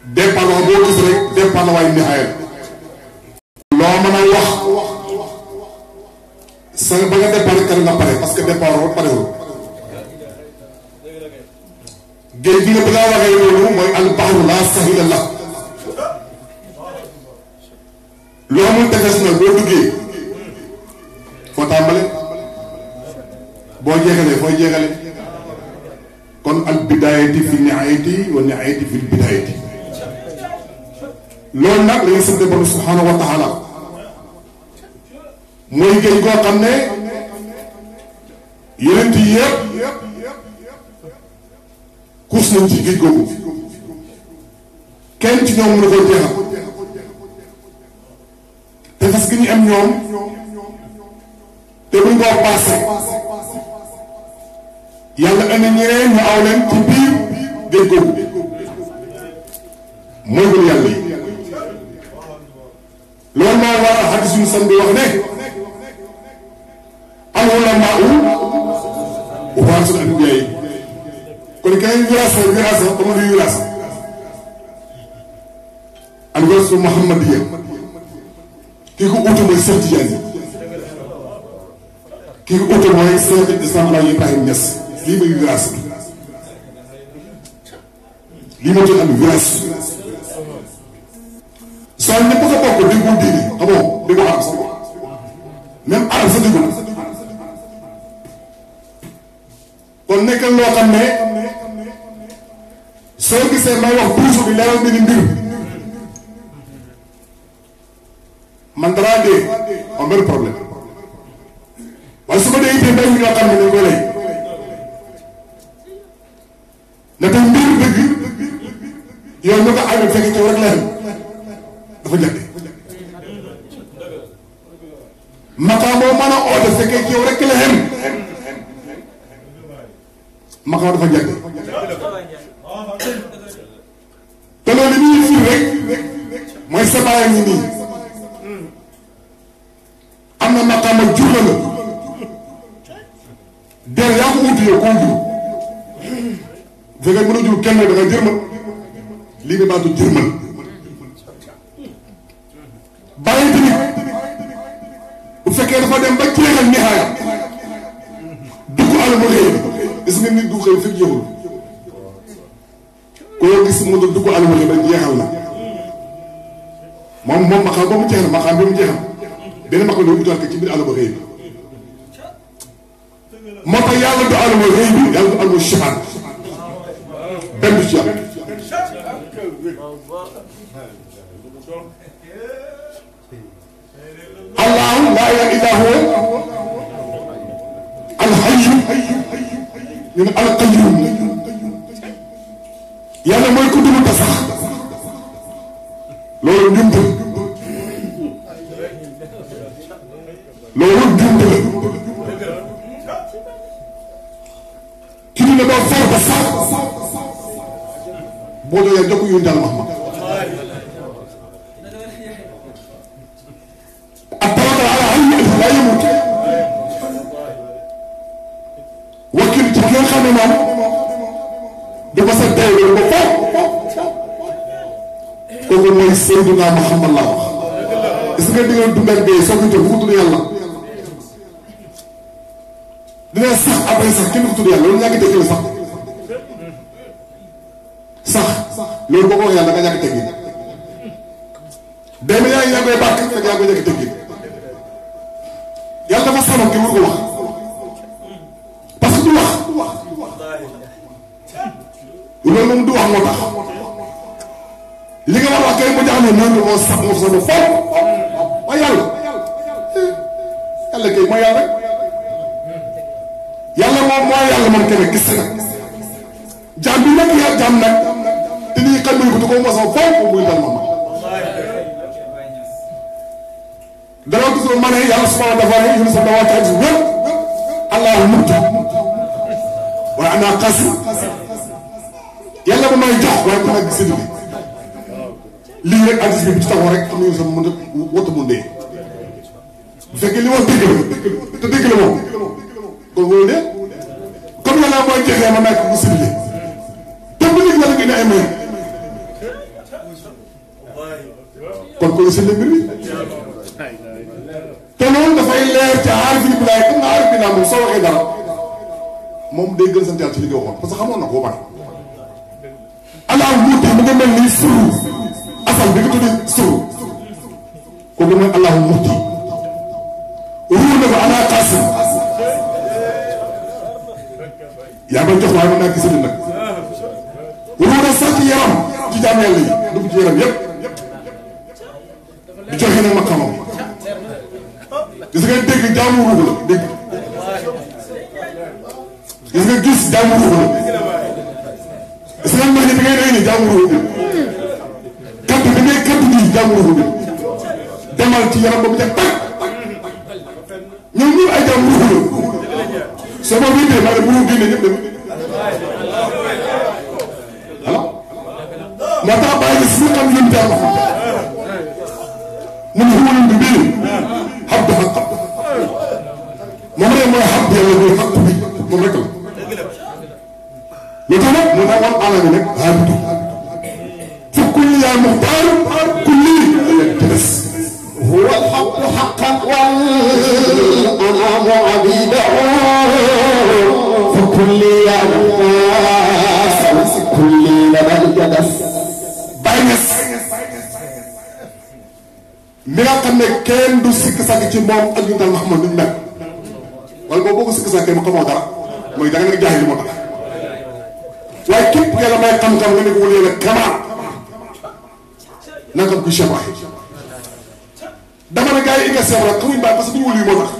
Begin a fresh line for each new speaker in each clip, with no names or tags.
départ wax boo gis rek départ la waaye nihaaya loo mën a wax sa ba nga départ kër nga pare parce que départ woo parewul géej gi nga bi nga waxee loolu mooy al bahru laa sahila la loo amul tefes nag boo duggee foo tàmbale boo jeexalee fooy jeexale kon al bidaayati fi nihaayati wa nihaayati fi bidaayati loolu nag la ñuy sant borom subhanahu wa taala mooy géej goo xam ne yonent yi yëpp kuus nañ ci géej googu kenn ci ñoom mënu ko jeexal te fas gi ñu am ñoom te buñ koo paase yàlla indi ñeneen ñu aw leen ci biir géej googu mooy gën yàlla yi loolu moo waral xadis yu san bi wax ne al ulamaa warasatul anbiyaa yi kon keneen wiraasa comme du wiraasa al wirasa muhammadiya kii ko uute mooy Cheikh Tidiane kii ko uute mooy Cheikh Islam Alaaji Ibrahima Niass lii mooy wiraasa lii moo tudd al wiraasa soo ñëpp ko bokk déggu diini xamoo déggu arab sax même arab sa déggu kon nekkal loo xam ne soo gisee may wax toujours bi leeral bi ni mbir man daraa dee am benn problème waaye su ma dee itee mbéy mi ñoo xam ne dañ koy lay na te mbir dëgg yow ñu ko amee fekk ci rek leer dafa njëkk maqaam boo mën a oote fekkee ci yow rek la xem maqaam dafa njëkk te loolu li ñuy firi rek mooy sabaaya ngi nii am na maqaam ak jur la der yaa ko wuti yow koo jur fekkee mën a jur kenn da nga jërmal lii nga baatu jërmal bàyyi tamit bu fekkee dafa dem ba jeexal nihaaya dugg alamu xëy gis nga nit du xëy fekk jeexul koo gis mu dugg alamu xëy ba jeexal na moom ma xam ba mu jeexal ma xam ba mu jeexal benn ma xam ne mu jox ko ci biir alamu xëy bi moo tax yàlla du alamu xëy bi yàlla du alamu shahaada benn du ci yàlla allahu laa ilaaha illaa huwa alhayyu ñu ne alqayyum yàlla mooy ku dund ta sax loolu njumte loolu njumte la ki dund ba far ba sax boo doyee jokk yu ndal Muhammad laa yëmut wakil ci ki nga xam ne moom du ma sa tey loolu ba foofu kooku mooy Seydina Muhammad laa wax gis nga di nga dundal dee soo ko jóg fu tudd yàlla dina sax après sax kenn ku tudd yàlla loolu ñàkk teggil sax loolu boo ko wax yàlla nga ñàkk teggil day yaa ngi koy bàkk fekk yaa ngi koy ñàkk teggil yàlla dafa sabab ki wur ko wax parce que du wax loolu moom du wax moo tax li nga war a wax kay mu jaxam ne noonu moo sax moo sax foofu waaye yàlla kay mooy yàlla rek yàlla moom mooy yàlla moom kenn gis na jaam bi nag yaa jaam nag te lii xam nañu ko te ko moo sax foofu muy dal ma dara gis ma ne yàlla subhanahu wa taala yéen sa dawaat ak wér allahu mubti waaye ana qasim yàlla ba may jox waaye ko nag gis lii rek addis bi bu ci taxaw rek am nañu sa mën a wota mu ndee bu fekkee li wax dëgg la te dëgg la moom kon wóolu de comme yàlla mooy jeexee ma nekk mu sibile te bu nit la nga indi ay may ko la seen mbir mi te loolu dafay leer ci aarif bi laay comme nga aarif bi naa moom soo waxee dara moom day gën sant yàlla ci li nga waxoon parce que xamoon na ko ba pare allah muuti mu ngi mel ni suru asal bi nga tuddee suru kooku mooy allah muuti ruu na ko ana qasim yaa ma jox waaye mën naa gisati nag ruu na sax ci yaram ci jaam yàlla yi dugg ci yaram yépp di joxe nag ma xamam gis nga dégg jaamu ruux la dégg gis nga gis jaamu ruux la gis nga mbir mi bi ngay rëy ni jaamu ruux bi kaddu bi ngay kaddu gi jaamu ruux bi demal ci yaram boobu ca tàkk ñoom ñëpp ay jaamu ruux la soo ma wéetee maa ne bu ruux génne ñëpp dem voilà moo tax bàyyi si nga xam lim jaamu mun xuwalum bi bii xab du xaq moom rek mooy xab yàlla mooy xaq bi moom rek la lu tax nag mu ne wan alami nag xaabitu fa kulli yaa muxtaar kulli te des huwa alxaqu xaqan wal anaamu abidahu fa kulli yaa muxtaar kulli la dal jadas bàyyi nges mi nga xam ne kenn du sikk sàkk ci moom ak ñu dal Muhammad nuñ mel wala boo ko sikk sàkkee ma xamoo dara mooy da nga nekk jaay li moo tax waaye képp yàlla may xam-xam nga ne ko wala yàlla kamaa na nga xam kuy Cheikh Wahid dama ne gars yi nga seet rek xamuñ bàyyi parce que duñu wëlu yi moo tax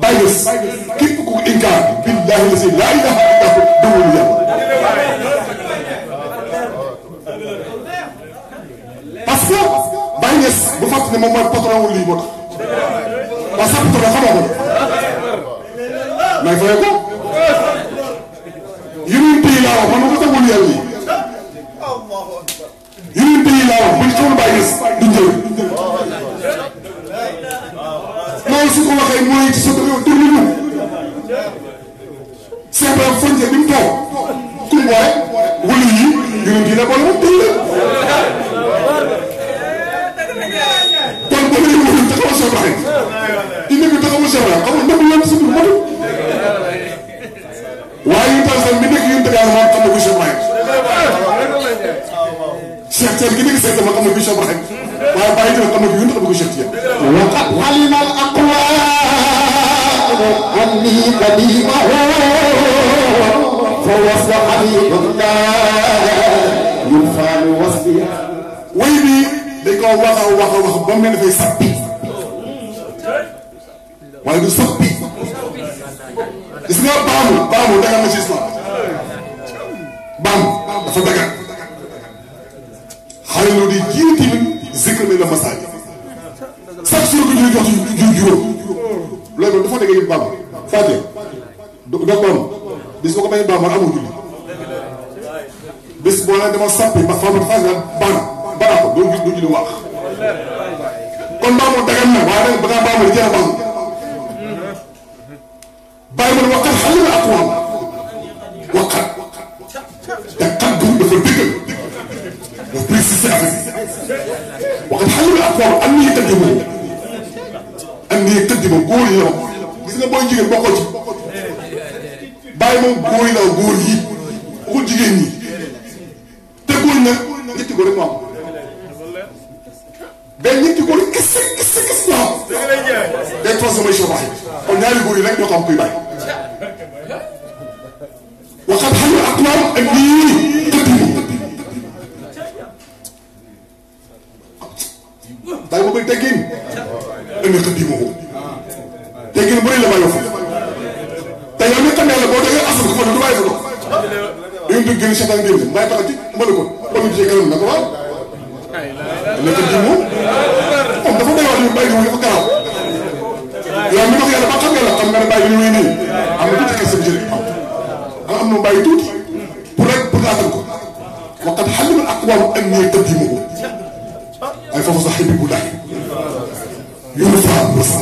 bàyyi képp ku inkaar billahi la si laa ilaha illa hu du wëlu yàlla parce que Baye Niass bu fàttali ne moom mooy patron wu lii moo tax waaw sa patron xamoo ko may fayee ko yeneen pays laa wax man ma ko sa wëlu yàlla yi yeneen pays laa wax buñ xamul Baye Niass duñ jël loolu su ko waxee mooy ci sa déglu ñu c'est vrai frontière bi mu toog ku mu boole wëlu yi yeneen kii la boole moom tëj la kon boo ko yëngu taxawal Cheikh Wahid di nekk taxawal Cheikh Wahid xam nga ndam yàlla suñu motu waaye yu tax sax mi nekk yu tëggaale moom xam na ko Cheikh Wahid Cheikh Thiel gi nekk Seydou ma xam na ko Cheikh Wahid waaye bàyyi dina xam na ko yu xam na ko Cheikh Thiel waqad alima al aqwam anni qadimahu fa wasla habibullah yunfalu wasbiya way bi dañ koo wax ba mu ne dafay sappi waaye du sappi gis nga baamu dagan na ci islam baamu dafa dagan xale lu di jiiti zikr mi la masaaj chaque jour que ñuy jox ci juróom loolu dafa dégg yëpp baamu Fatia do baamu bis boo ko bañ baamu amul julli bis boo leen dama sappi ba faamu bana ko doo julli wax kon baamu dagan na waaye nag ba ngaa baamu li jeex a baamu bàyyi ma ne waxat xale la ak waam waxat te xat bu dafa dëggal dafa précisé affaire waxat xale la ak waam am nii tëddima góor yi la wax gis nga booy jigéen bokkoo ci bàyyi moom góor yi la góor yi waxul jigéen ñi te góor nag ñetti góor rek moo am benn ñetti góor yi kese waaw day transformé Cheikh Wahid kon ñaari góor yi rek ñoo ko am kuy bàyyi waxat xale ak waam ak nii tëddima bàyyi ma koy teggin ëllëg tëddima ko teggin bu rëy la bàyyi fa te yow mi xam yàlla boo déggee asal ko du bàyyi fa ko yéen du génn seetaan génn may tax ci mën ko ba mu gisee kanam na ko waaw ëllëg tëddima moom dafa doy wax ñu bàyyi ñu dafa garaaw yow mi wax yàlla ba xam yàlla xam nga ne bàyyi ñu nii am na tuuti kese bi jëlee am na bàyyi tuuti pour rek pour laatal ko waxtaan xalimal ak wàllu ak ñooy tëddima ko ay foofu sax xëy bu daay yoonu faa mos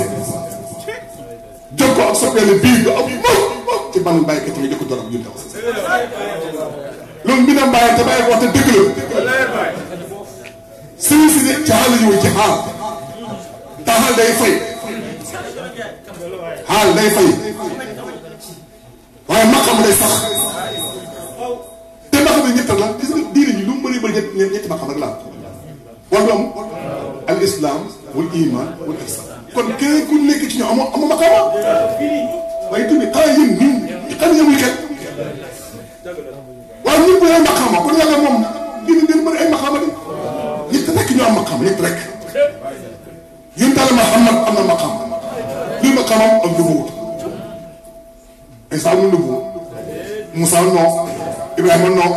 jóg ko ak soppeele bii nga am ci man bàyyikat yi di ko doon ñu daw loolu mbindam bàyyi te bàyyi ko wax te dëgg la sëriñ si ne ci xaal la ñëw ci xaal te xaal day fay xaal day fay waaye maqam day sax te maqam ñett la gis nga diine ji lu mu bëri bëri ñetti maqam rek la wala am al islam wal iman wal ihsan kon keneen ku nekk ci ñoom amoo maqama waaye tamit xanaa yéen ñun xam nga yëngu kat waaye ñun bu leen maqama kon yàlla moom dina bëri ay maqama de ñett rek ñu am maqama ñett rek yéen daal Muhammad am na maqama luy maqamam am nubuwut Isa am na nubuwut Musa non Ibrahima non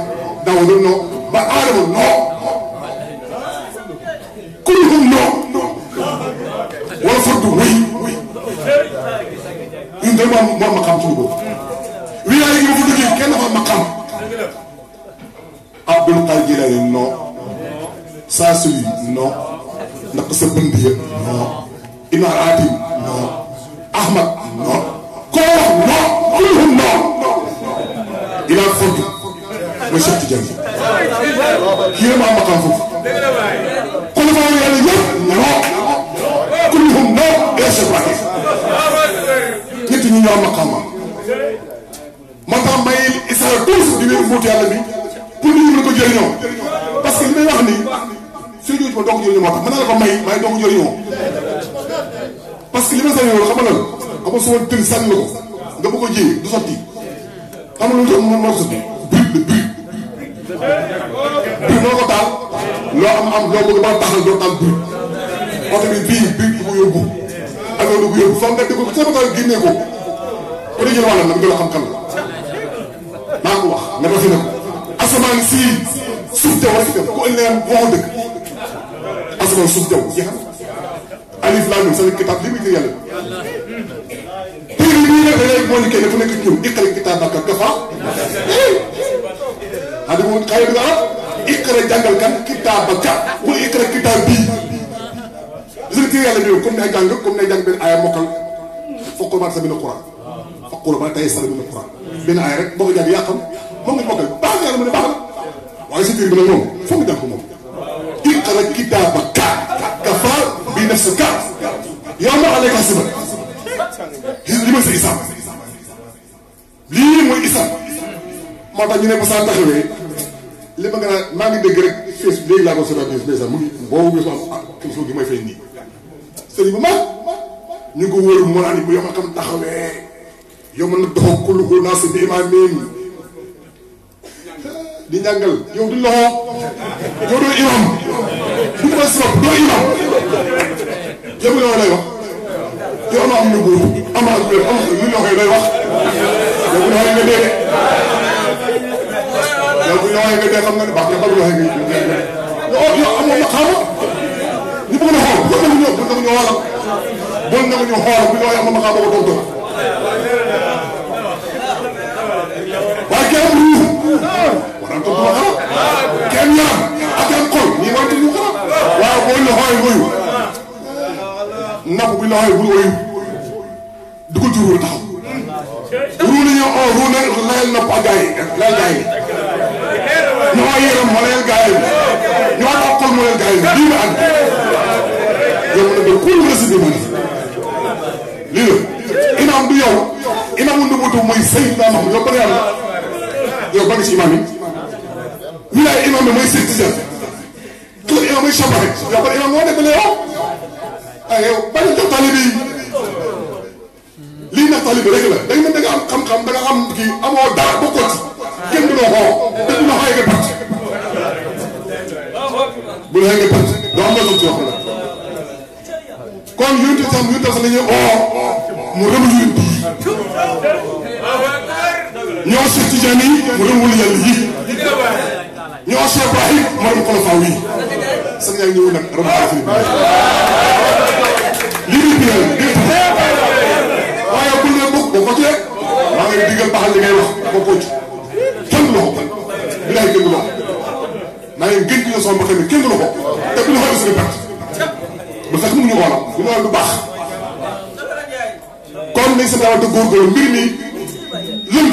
Daawuda non ba Aadama non kulluhum non wala fardu wéy ñun de moom maqam ci nubuwut wilaaya yi ma fa duggee kenn dafa maqam Abdul Qadir Jilaani non saa suy non ndax sa bënd yëpp non Ibn Arabi non Ahmad non koo wax non kulluhum non ilaa fardu mooy Cheikh Tidiane kii la ma am maqam foofu kon dafa war yàlla yëpp non kulluhum non ilaa Cheikh Ibrahim ñett ñi ñoo am maqam moo tax may isaara tous di wér mbuutu yàlla bi pour ñu mën ko jëriñoo parce que li may wax nii fii ñu ma doog jëriñoo moo tax mën naa la ko may may doog jëriñoo parce que li ma sañ yow xam nga lan xam nga su ma tënk sànni la ko nga bëgg ko ji du sotti xam nga lu tax moo ko sotti biir moo ko taal loo am loo bëgg ba taxal doo taal biir oto bi biir du ko yóbbu ak loolu du ko yóbbu foog nga dégg ko sama taal génnee ko ku ne jël wàllam nag nga la xam-xam la maa ko wax nga defi na ko asamaan sii suuf jaww rek dem ku ëllëgee waxoon dëgg asamaan suuf jaww jeex na alif laa mim sa kitaab li muy jël yàlla téere yi nag da ngay moo ni kenn ku nekk ñun iqra kitaabaka kafaa xadi moom xëy na nga iqra jàngal kan kitaabaka wala iqra kitaab bii gis nga téere yàlla bi comme ne jàng comme ne jàng benn aaya mokkal foqul maa sa benn Quran foqul maa tey sa benn Quran benn aaya rek boo ko jàng yaa xam moom nga mokkal baax na yàlla mu ne baax na waaye si téere bi nag moom foog nga jàng ko moom iqra kitaabaka kafaa bi nafsika yawma alayka hasiba li mooy sa isam lii mooy isam moo tax ñu ne ba saa taxawee li ma nga naan maa ngi dégg rek fees léegi laa ko seetaan ndeysaan mu ngi boobu gis ma émission gi may fay nii sëriñ bu mag ñu ngi ko wóoru moo naa ni bu yomal xam taxawee yow mën na doxoo kulluhu naas bi imaamin di njàngal yow du loxo yow doo imam bu ko sirop doo imam yow mi lay wax yow ama am na góor ama ak wér am lu loxo yi lay wax yow bu loxo yi nga dee yow bu loxo yi nga dee xam nga ne baax na ba loxo yi nga yow amoon na xaama ñu bëgg na xool bëgg nañu ñëw bëgg nañu xoolal bëgg nañu xool bu loxo yi amoon na xaama ko tontu waaye kenn am lu war tontu ma xaar kenn yaram ak am xol ñii war tontu xaar waaw boo loxo yi woyu napp bi loxo yi bul woyu dugul ci ruur taxaw ruur la ñoo oo ruur na layal napp ak gars yi layal gars yi ñoo yéram moo layal gars yi ñoo tax xol moo layal gars yi lii la ànd yow mën na doon kuul mën a si man lii la imaam du yow imaamu nubuwwatu mooy Seydina Muhammad yow bëri yàlla yow bëri si imaam yi wilaaya imaam bi mooy Seydina Tijaan kër imaam mooy Chabar rek yow bëri imaam moo nekk ba yow ah yow bañ a jox taalibe yi lii nag taalibe rek la day mën da nga am xam-xam da nga am kii amoo dara bokkoo ci kenn du la xoo te du la xaay nga pàcc bu la xaay nga pàcc doo am la ci wax la kon yonent sax dañuy oo mu rëmu yonent yi ñoo Cheikh Tidiane yi mu rëmu wala yàlla yi ñoo Cheikh Ibrahim mu rëmu xolofaaw yi sax yaa ngi ñëw nag rëmu xolofaaw lii di biir waaye bul ne bokk boo ko ci rek maa ngi digal baaxal li ngay wax bokkoo ci kenn du loxo bi laay kenn du loxo maa ngi gën ci sama mbokk mi kenn du loxo te bu ñu xoolee suñu perte bu fekk mënuñu xoolam bu ñu du baax kon nañ sa daaw te góorgóorlu mbir mi lël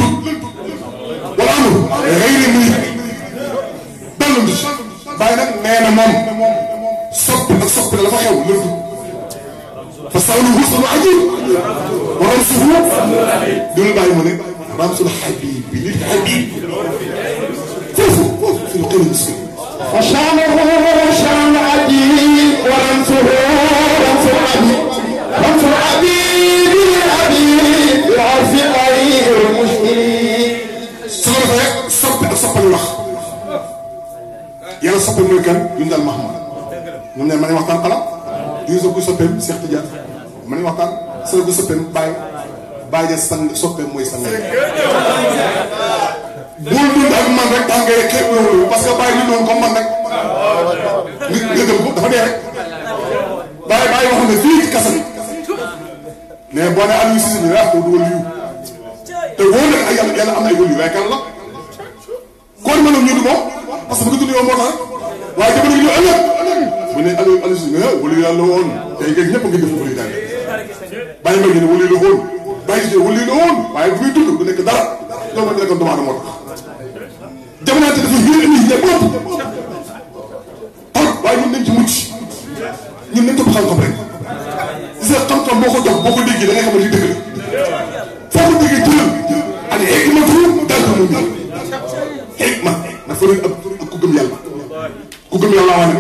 غير منيب دلو دي باي نك نينا موم صب لا فا خيو لënd فسألوا حسن عجيب ورمسه دول باي mu ne رمس الحبيب للحبيب فوفو في القلب المسلم وشانه شان عجيب ورمسه رمس الحبيب رمس الحبيب للحبيب بالعرف غير المشكلين صب الوخ يلا صب الملكان يندل محمد ñoom ne ma ne waxtaan xala di so ko soppeem Cheikh Tidiane ma ne waxtaan sa ko soppeem bàyyi de sang soppeem mooy sang bul dund ak man rek tàngee xeeb loolu parce que bàyyi li noonu comme man rek nga gëm ko dafa dee rek bàyyi wax ne fii ci kasa bi mais boo ne Aliou Cissé bi wax ko du wël yu te wóor na ay yàlla am na ay wël yu waaye kan la kon ma ñu du moom parce que bu ko tudd yow moo tax waaye jamono ñu ëllëg bu ne Aliou Cissé nga wëlu yàlla woon tey ngeen ñëpp nga def wëlu tànn bàyyi ma ne wëlu la woon bàyyi si wëlu la woon waaye bu muy dund du nekk dara loolu ma nekkoon doomu moo tax jamono te dafa yéen indi ñëpp waaye ñun nañ ci mucc ñun nañ topp xam-xam rek gis nga xam-xam boo ko jox boo ko déggee da ngay xam ne li dëgg la foo ko déggee jëlal ak hikma daal ko mu hikma dafa doon ak ku gëm yàlla ku gëm yàlla waa ne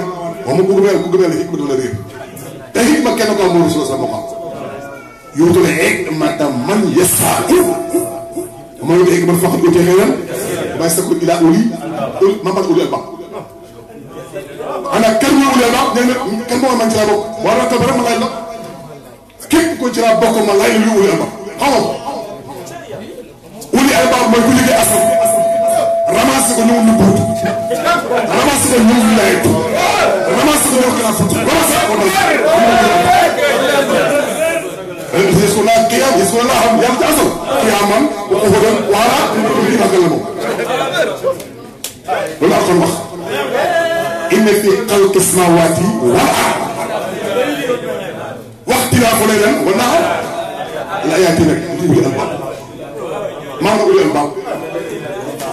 waaw moom ku gëm yàlla hikma doo la réer te hikma kenn ko am moo rasul sa moo xam yóotul hikmata man yasaa'u mooy nga hikma faqat ko jeexee yan may sakku ila uli mamal uli albaq ana kan moo uli albaq nee na kan moo man ci laa bokk war na tabara ma lay la képp ko ci laa bokk ma lay lu uli albaq xamoo uli albaq mooy ku liggéey asam ramassé ko ñëw ñu buut ramassé ko ñëw wilaayatu ramassé ko ñëw xilafatu ramassé ko يسكن الله قيام يسكن الله يوم تعصر قياما وقعودا وعلى كل ما قال ولا أقول مخ إن في خلق السماوات والأرض واختلاف الليل والنهار الآيات لك أولي الألباب ما هو أولي الألباب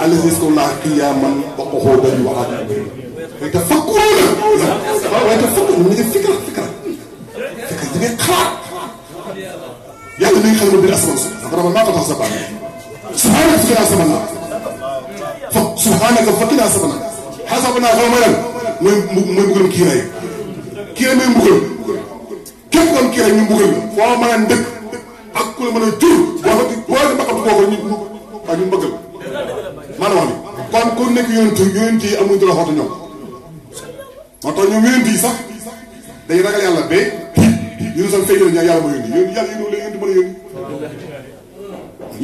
الذي يسكن الله قياما وقعودا وعلى يتفكرون من الفكرة فكرة خلاص yàlla mi ngi xam ne biir asamaan si vraiment maa ko tax sa baax subhaanaka fakkinaa asamanaa subhaanaka fakkinaa asamanaa xasabanaa xaw ma lan mooy mbugalum kiiraay kiiraay mooy mbugal képp ku am kiiraay ñu mbugal la foo mën a dëkk ak ku la mën a jur boo xam ne mbaqatu kooku ñu mbëggal maanaam wax ni kon ku nekk yonent yi amuñ dara xootu ñoom moo tax ñoom yonent yi sax dañuy ragal yàlla ba ñu sax fay ñaan yàlla ma yónni yàlla yónni leen mën a yónni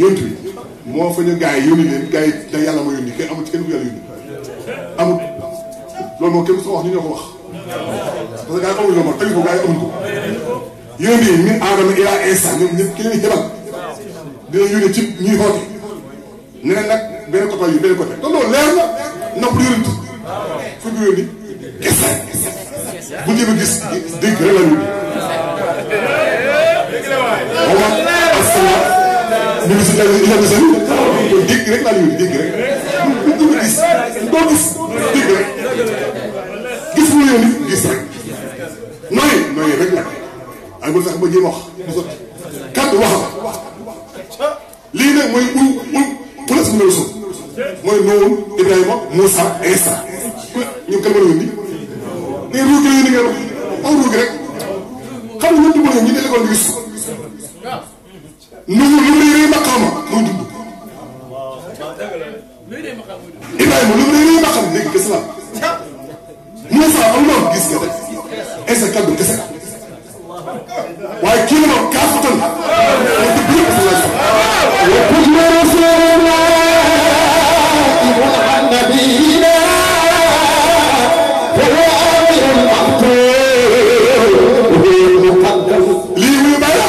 yónni bi moo fa ñu gars yi yónni leen gars yi da yàlla ma yónni kenn amul ci kenn ku yàlla yónni amul loolu moom kenn su ko wax ñu ñoo ko wax parce que gars yi amuñ loolu moom tegu ko gars yi amuñ ko yónni min aadama ila Isa ñoom ñëpp ki leen xebal dina yónni ci ñuy xoote ne leen nag benn côté yi benn côté te loolu leer na nopp yónni fu ñu yónni kese bu jéem a gis dégg rek la yónni waaw asalaam ñu ngi si émission bi dégg rek laa yónni dégg rek du ko gis doo gis dégg rek gis nga yónni gis rek nooy rek la ay bu fexe ba jéem a wax du sotti kàddu wax lii nag mooy plus mu ne la mooy Noohu Ibrahima Moussa Isa ñu kan ma la yónni mais ruug la yónni nga wax aw ruug rek xam nga ñun du ma ñu ne l'école di gis nu mu réeré maqaama muy dund Ibrahima lu mu réeré maqaama léegi gis naa Moussa am na gis nga rek Isa kaddu kese waaye kii la ma kaafatan mooy dëgg yëpp sa laaj wa kullu rasulin nabiyina fa huwa amirul maqtul lii muy bàyyi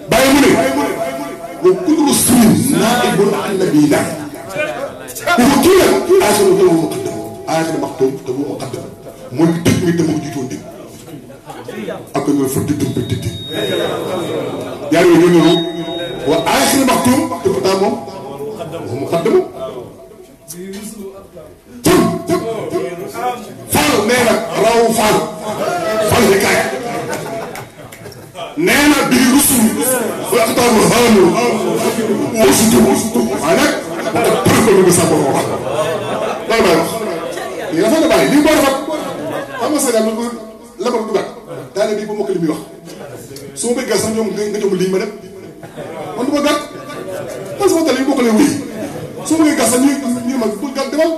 bàyyi mu ne wa kullu rasulin naibun an nabiyina wa kii la aaxiru te mu muqaddam aaxiru maqtul te mu muqaddam mooy dëgg mi te mu jiitoon dëgg ak ñoom fa dëgg ba dëgg yaa ngi ñëw wa aaxiru maqtul te pourtant moom mu xaddamu Fall nee na raw Fall di kaay nee na bii rusul bu axtaaru xaalu wasutu waaye nag ba tax përëb bi sax boo wax loolu may wax lii dafa la bàyyi lii boo rafet xam nga Sénégal la ko dugal daane bii ba mokk li muy wax su ma bëggee sax ñoom nga jox lii ma dem man du ma gàtt man sama tali yi bokk lee wuy su ma bëggee gas sax ñu ma bul gàtt demal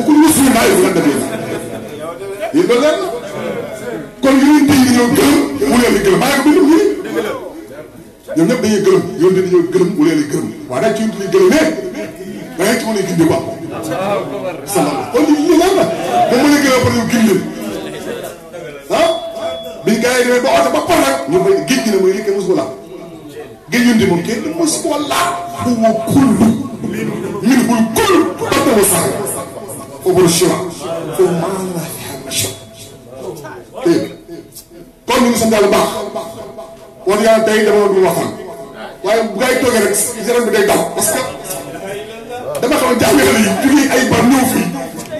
ku ñu suy naa yow lan demee yéen loolu leer na kon yéen bii dañoo gërëm wu leen di gërëm maa ngi ko bindum ñii ñoom ñëpp dañuy gërëm yoon di dañoo gërëm wu leen di gërëm waaye nag ci li gërëmee da ngay ci mën a gindi quoi sama kon lii leer na moom mën a gërëm par yow gindi ah bi gars yi demee ba oto ba par nag ñu bay géej gi ne mooy li kenn mosu ko laal géej yundi moom kenn mosu ko laal bu ma kullu min bul kull ba ma sax obor chima fo maana fi kon ñu ngi sant yàlla baax wax yàlla tey dama doon waxtaan waaye bu ngay toogee rek yaram bi day daw parce que dama xam ne jàngale yi jógee ay bar ñëw fii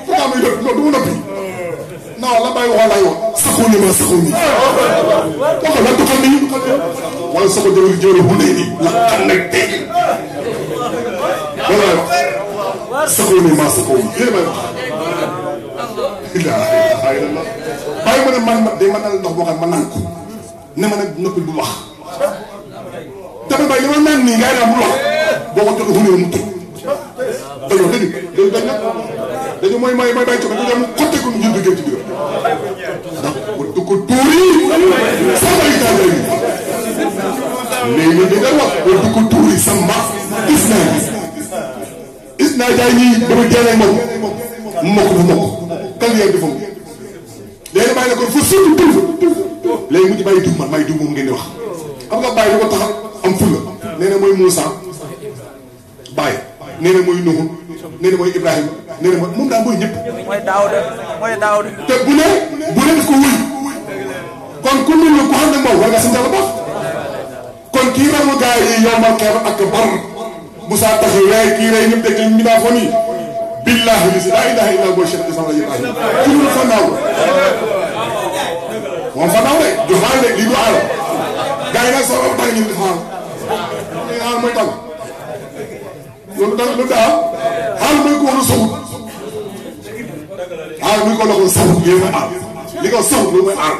fu nga am ay non du ma noppi non la may waxoon laay wax saxoo ni ma saxoo ni waxal la doxal ni wala saxo jëwal jëwal bu nee ni la xam nag tey loolu laay wax saxoo ni ma saxoo ni yéen may wax bàyyi ma ne man day mën na la ndox boo xam ne ma naan ko ne ma nag noppi bu wax tamit bàyyi li ma naan nii ngay naan bu wax boo ko joxee fu mu tëj dañoo dëgg dañu dañ nag dañu mooy bàyyi coono dañu dem xotte ko ñu jënd gën ci biir ndax du ko tuuri sama itam léegi li nga wax du ko tuuri sama is naa jaay ñii dama jëlee moom mokk bu mokk kan yéen defoo léegi bàyyi na ko fa surtout tuuf léegi mu ci bàyyi diw man may diw moom ngeen di wax xam nga bàyyi lu ko tax am fulla nee na mooy Moussa Baye nee na mooy Nuhu nee na mooy Ibrahima nee na mooy moom daal mooy ñëpp. mooy Daawuda te bu ne daf ko wëy kon ku mel ne ku xam ne moom war nga sant Yàlla baax kon kii ramu gaa yi yombal xeex ak bar Moussa taxi waaye kii rey ñëpp dëkk ñu daa fon yi billahi li si laa ilaha illa huwa Cheikh Islam la Ibrahima turul fa naaw moom fa naaw de du xaal de lii du aal gaa yi nag soo ko tàng ñu di xaal xaal mooy tàng loolu da lu daa xaal mooy ko woon soxut xaal muy ko loxo soxut lii mooy aal li ko soxut loolu mooy aal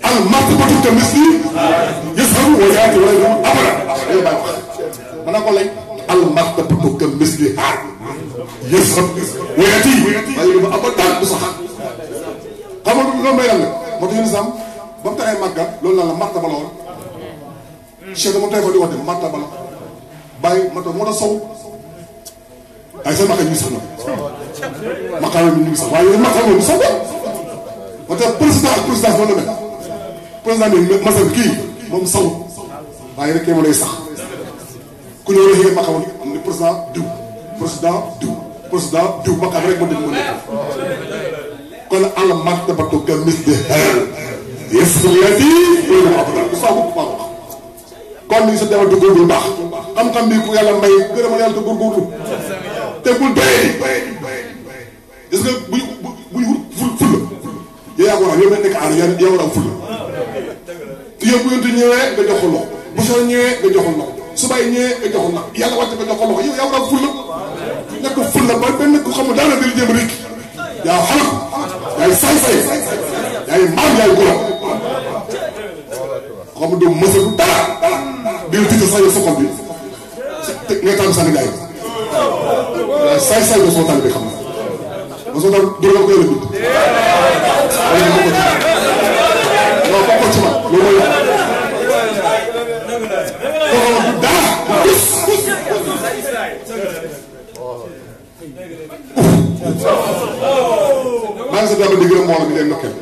al martabatu ka misli yasaru wa yaati wala du abada day bàyyi wax mën na ko lay al martabatu ka misli aal yasab wayati waaye dafa abadan du sax xam nga loolu may lan nag moo tax yéen sam ba mu taxee màgga loolu naan la martaba la woon Cheikh moom tey fa di wax de martaba la bàyyi martaba moo tax sow ay seen maqaam ñu sax na maqaam ñu ngi sax waaye maqaam ñu sax moo tax président ak président noonu la mel président bi masal kii moom saw waaye rek ma lay sax ku ñëw rek maqaam ni président diw maqaam rek moo dégg moo nekk kon al martabatu ka misli yasriyati wala abdal du sax bu wax kon ni sa demal te góorgóorlu baax xam-xam bi ku yàlla may gërëmal yàlla te góorgóorlu te bul doyee gis nga buy wut fulla yow yaa ko war a yow nekk aar yaa war a am fulla yow bu yonte ñëwee nga jox ko loxo bu soo ñëwee nga jox ko loxo subaay ñëwee nga jox ko loxo yàlla wàcc nga jox ko loxo yow yaa war a am fulla nekk fulla ba benn ku xamul daana dali jéem rek yaa xalak yaay say yaay maam yaay goro xam nga doo mësa bu dara di la tiita sa xol bi ngay tànn sànni gars yi say nga soo tànn bi xam na ma soo tànn dóor ko yàlla bind non bokkoo ci man loolu mooy koo xam du dara maa ngi sa dama di gërëm mbooloo mi leen nokkeel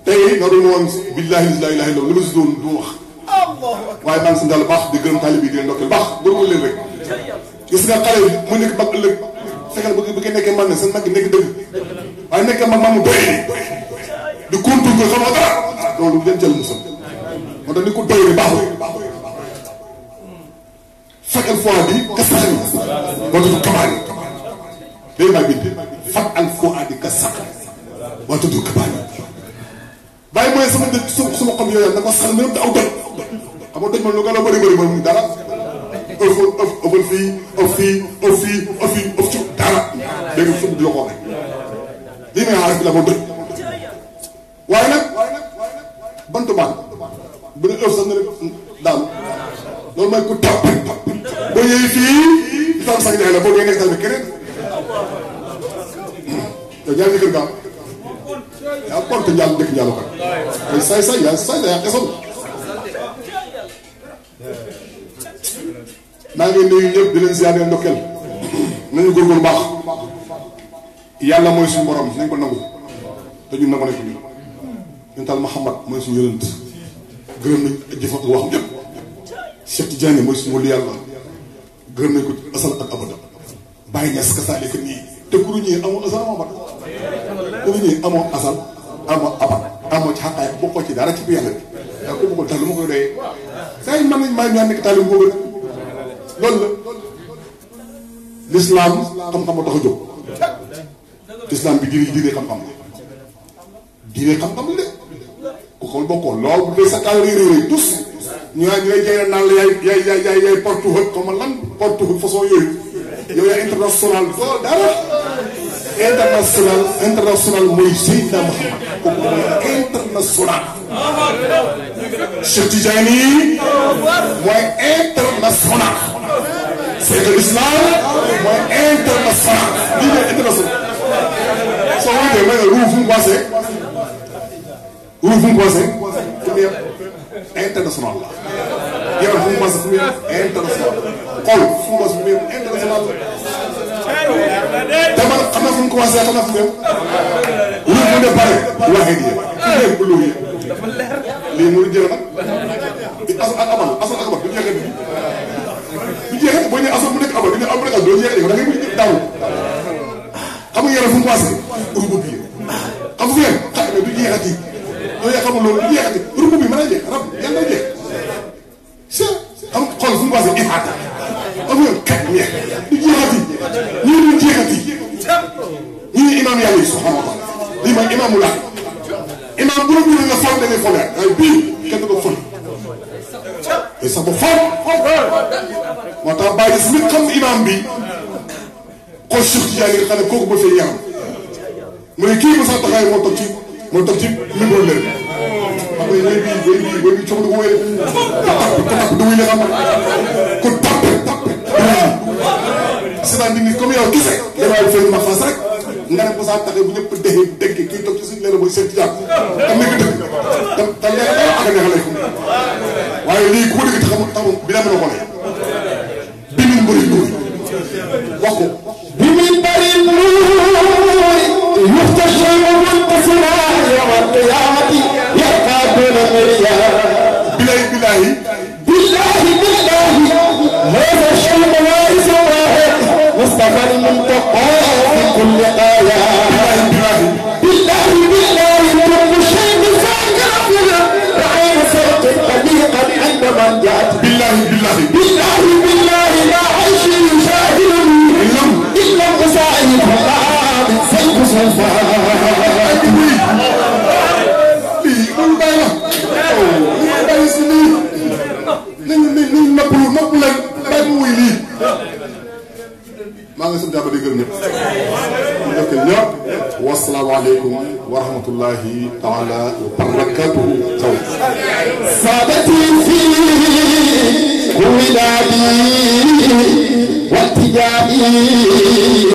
tey nga doon woon billahi la ilaha illa li ma si doon du wax waaye maa ngi sant Yàlla baax di gërëm taalib bi di leen ndokkeel baax góorgóorlu leen rek gis nga xale bi mu nekk mag ëllëg fekkal bu nekkee man ne seen mag nekk dëgg waaye nekkee mag maamu doy di kontur ko xamoo dara loolu leen jël musal moo tax ni ko doy ni baaxul faj al fuadi ka saxani moo tudd kabaani day maa bind faj al fuadi ka saxani moo tudd kabaani bàyyi mooy sama dëkk suma xam yooyu da ko sax même te aw doj xam nga doj man lu gën a bëri mu dara ëffal fii ëff ci dara dégg nga fukk di la ko waxee lii may xaaral bi la ko doj waaye nag bantu baan bu ne ëff sax nga ne daanu loolu mooy ku tàpp boo yëy fii di taal sax jaay la boo dee nekk tamit keneen yow ñaari kër gaa yaa porte njàll dëkk njàllu kat ay say yaa xesoon maa ngi nuyu ñëpp di leen ziar ndokkeel nañu góorgóorlu baax yàlla mooy suñu borom nañ ko nangu te ñun nangu nañ ko ñun taal Muhammad mooy suñu yonent gërëm nañ jëf ak waxam yëpp Cheikh Tidiane mooy suñu wàllu yàlla gërëm nañ ko asal ak abada bàyyi ñes ka saa lekk nii te kuru ñii amoo asal amoo abad kuru ñii amoo asal amoo abad amoo ci xaqaay bokkoo ci dara ci biir yàlla bi da ko bëggul tax lu ma koy doyee saa yi mën nañ maa ñaan nekk taalim boobu rek loolu la l'islam xam-xam a tax a jóg l'islam bi diine xam-xam la diine xam-xam la de ku xool bokkoo lool bu dee sa kaw réy tous ñu lay jëlee naan la yaay porte hut comme lan porte hut façon yooyu yow yaa international doo dara international mooy Seydina Muhammad kooku mooy international Cheikh Tidiane mooy international c'est que l'islam mooy international lii mooy international soo wutee may ruu fu mu commencé international la yaram fu mu commencé fu mu international xol fu mu commencé fu mu international te man xam na fu mu commencé xam na fu mu ruu mu ne pare waxee di yéen bu loolu yëpp lii mu jël nag asal ak amal du jeexee du jeexee boo ñëwee asal bu nekk amal du ñu am rek doo jeexee da ngay mujj daw xam nga yaram fu mu commencé rubu bi xam nga yéen xam ne du jeexati yow yaa xamul loolu du jeexati rubu bi mën a jeex rab yàlla na jeex xam xool fu mu commencé ihaata xam nga kat ñeex du jeexati ñii du jeexati ñii imaam yàlla yi subhanahu wa taala lii mooy imaamu laaj imaam bu la gën a fol da ngay folee waaye bii kenn du ko fol te sax ba fol moo tax bàyyi si nit xam imaam bi xool Cheikh Tidiane nga xam ne kooku ba fee yaram mu ne kii ba sax taxaay moo toog ci micro leen xam nga wéy bi cox du ko wéy ko tapp du wéy la xam ko tappe c'est-à-dire nit comme yow kese damay fay ma fas rek nga ne ko saa taxee bu ñëpp dégg kii toog ci suñu leer mooy Cheikh Tidiane tam nekk dëgg tam leer ak a neexale ko waaye lii ku ko dégg taxamul bi la mën a xoolee bi min bëri nuuri wax ko bi min bëri nuuri yuxtashamu muntasira yawma alqiyamati yarqa duna mirya billahi هذا الشيء وارث واحد مصطفى المنتقى في كل آية بالله كل شيء فاكر رعين صوت قليقا عند من جاءت بالله لا عيش يشاهدني إلا المساعد الله من سيف صفات noppu leen bàyyi mu wuy lii maa ngi sant yàlla di gërëm ñëpp ñu def ko ñëpp wasalaamaaleykum wa rahmatullahi taala wa barakatuhu taw saadati fi wilaadi wa tijaani